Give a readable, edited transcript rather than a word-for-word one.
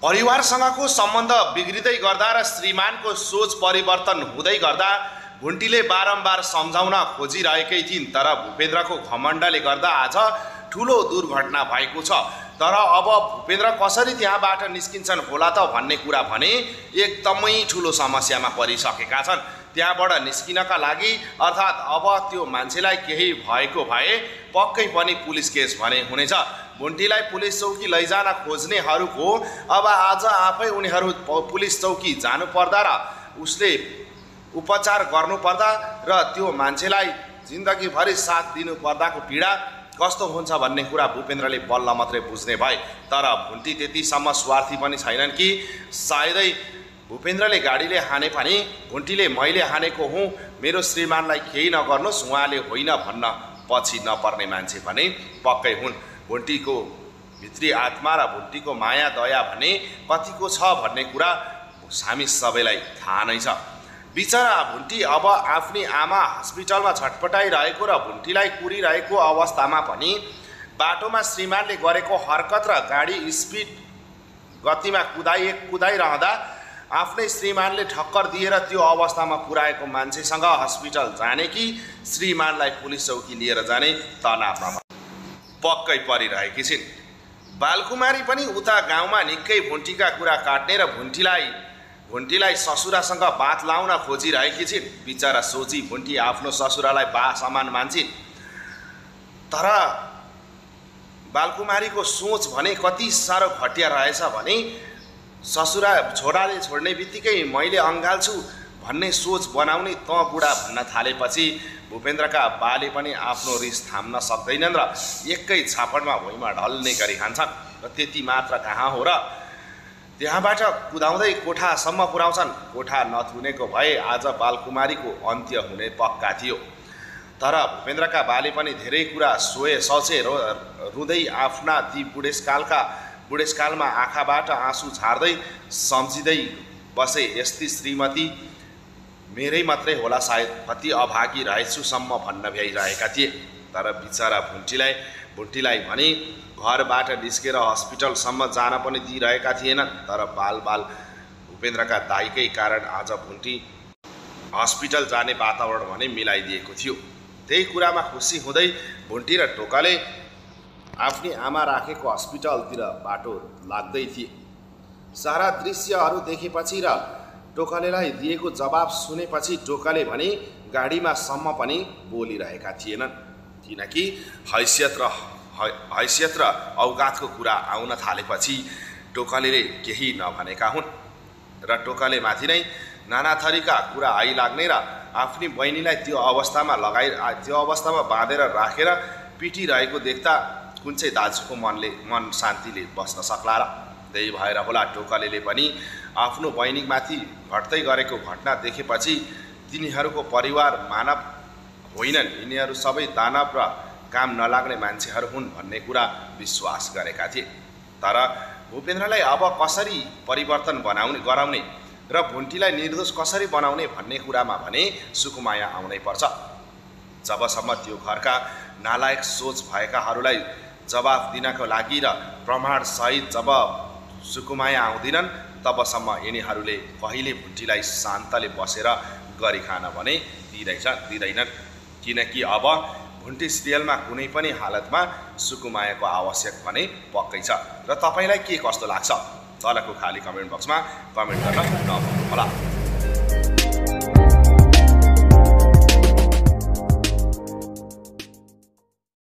परिवारसँगको सम्बन्ध बिग्रिँदै गर्दा र श्रीमानको सोच परिवर्तन हुँदै गर्दा भुन्टीले बारम्बार सम्झाउन खोजिरहेकै थिइन्, तर भूपेन्द्रको घमण्डले गर्दा आज ठुलो दुर्घटना भएको छ। तर अब भूपेन्द्र कसरी त्यहाँबाट निस्किन्छन् होला त भन्ने कुरा भने एकदमै ठुलो समस्यामा परिसकेका छन्। त्यहाँबाट निस्किनका लागि अर्थात् अब त्यो मान्छेलाई केही भएको भए पक्कै पनि पुलिस केस भने हुनेछ। भुन्टीलाई पुलिस चौकी लैजान खोज्नेहरूको अब आज आफै उनीहरू पुलिस चौकी जानुपर्दा र उसले उपचार गर्नुपर्दा र त्यो मान्छेलाई जिन्दगीभरि साथ दिनुपर्दाको पीडा कस्तो हुन्छ भन्ने कुरा भूपेन्द्रले बल्ल मात्रै बुझ्ने भए। तर भुन्टी त्यतिसम्म स्वार्थी पनि छैनन् कि सायदै भूपेन्द्रले गाडीले हाने पनि भुन्टीले मैले हानेको हुँ, मेरो श्रीमानलाई केही नगर्नुहोस्, उहाँले होइन भन्न पछि नपर्ने मान्छे भने पक्कै हुन्। भुन्टीको भित्री आत्मा र भुन्टीको माया दया भने कतिको छ भन्ने कुरा हामी सबैलाई थाहा नै छ। बिचरा भुन्टी अब आफ्नी आमा हस्पिटलमा छटपटाइरहेको र भुन्टीलाई कुरिरहेको अवस्थामा पनि बाटोमा श्रीमानले गरेको हरकत र गाडी स्पिड गतिमा कुदाइरहँदा आफ्नै श्रीमानले ठक्कर दिएर त्यो अवस्थामा पुर्याएको मान्छेसँग हस्पिटल जाने कि श्रीमानलाई पुलिस चौकी लिएर जाने तनावमा पक्कै परिरहेकी छिन्। बालकुमारी पनि उता गाउँमा निकै भुन्टीका कुरा काट्ने र भुन्टीलाई ससुरासँग बात लाउन खोजिरहेकी छिन्। बिचरा सोची भुन्टी आफ्नो ससुरालाई बा समान मान्छिन्, तर बालकुमारीको सोच भने कति साह्रो घटिया रहेछ भने ससुरा छोराले छोड्ने बित्तिकै मैले अँगाल्छु भन्ने सोच बनाउने त बुढा भन्न थालेपछि भूपेन्द्रका बाले पनि आफ्नो रिस थाम्न सक्दैनन् र एकै छापडमा भुइँमा ढल्ने गरी खान्छन्। र त्यति मात्र कहाँ हो र, त्यहाँबाट कुदाउँदै कोठासम्म पुर्याउँछन्। कोठा नथुनेको भए आज बालकुमारीको अन्त्य हुने पक्का थियो। तर भूपेन्द्रका बाले पनि धेरै कुरा सोचे रुँदै आफ्ना ती बुढेसकालमा आँखाबाट आँसु झार्दै सम्झिँदै बसे, यस्ती श्रीमती मेरै मात्रै होला सायद, कति अभागी रहेछुसम्म भन्न भ्याइरहेका थिए। तर बिचरा भुन्टीलाई भने घरबाट निस्केर हस्पिटलसम्म जान पनि दिइरहेका थिएनन्। तर बाल भूपेन्द्रका दाइकै कारण आज भुन्टी हस्पिटल जाने वातावरण भने मिलाइदिएको थियो। त्यही कुरामा खुसी हुँदै भुन्टी र टोकाले आफ्नी आमा राखेको हस्पिटलतिर बाटो लाग्दै थिए। सारा दृश्यहरू देखेपछि र टोकालेलाई दिएको जवाब सुनेपछि टोकाले भने गाडीमा सम्म पनि बोलिरहेका थिएनन्, किनकि हैसियत र औकातको कुरा आउन थालेपछि टोकाले केही नभनेका हुन्। र टोकाले माथि नै नाना थरीका कुरा आइलाग्ने र आफ्नी बहिनीलाई त्यो अवस्थामा बाँधेर राखेर पिटिरहेको देख्दा कुन चाहिँ दाजुको मन शान्तिले बस्न सक्ला र। त्यही भएर होला टोकाले पनि आफ्नो बहिनीमाथि घट्दै गरेको घटना देखेपछि तिनीहरूको परिवार मानव होइनन्, यिनीहरू सबै दानव र काम नलाग्ने मान्छेहरू हुन् भन्ने कुरा विश्वास गरेका थिए। तर भूपेन्द्रलाई अब कसरी परिवर्तन गराउने र भुन्टीलाई निर्दोष कसरी बनाउने भन्ने कुरामा भने सुकुमाया आउनै पर्छ। जबसम्म त्यो घरका नालायक सोच भएकाहरूलाई जवाफ दिनको लागि र प्रमाणसहित जब सुकुमाया आउँदिनन् तबसम्म यिनीहरूले कहिले भुन्टीलाई शान्तले बसेर गरी खान भने दिँदैनन्, किनकि अब भुन्टी सिरियलमा कुनै पनि हालतमा सुकुमायाको आवश्यक भने पक्कै छ। र तपाईँलाई के कस्तो लाग्छ तलको खाली कमेन्ट बक्समा कमेन्ट गर्न नभुल्नुहोला।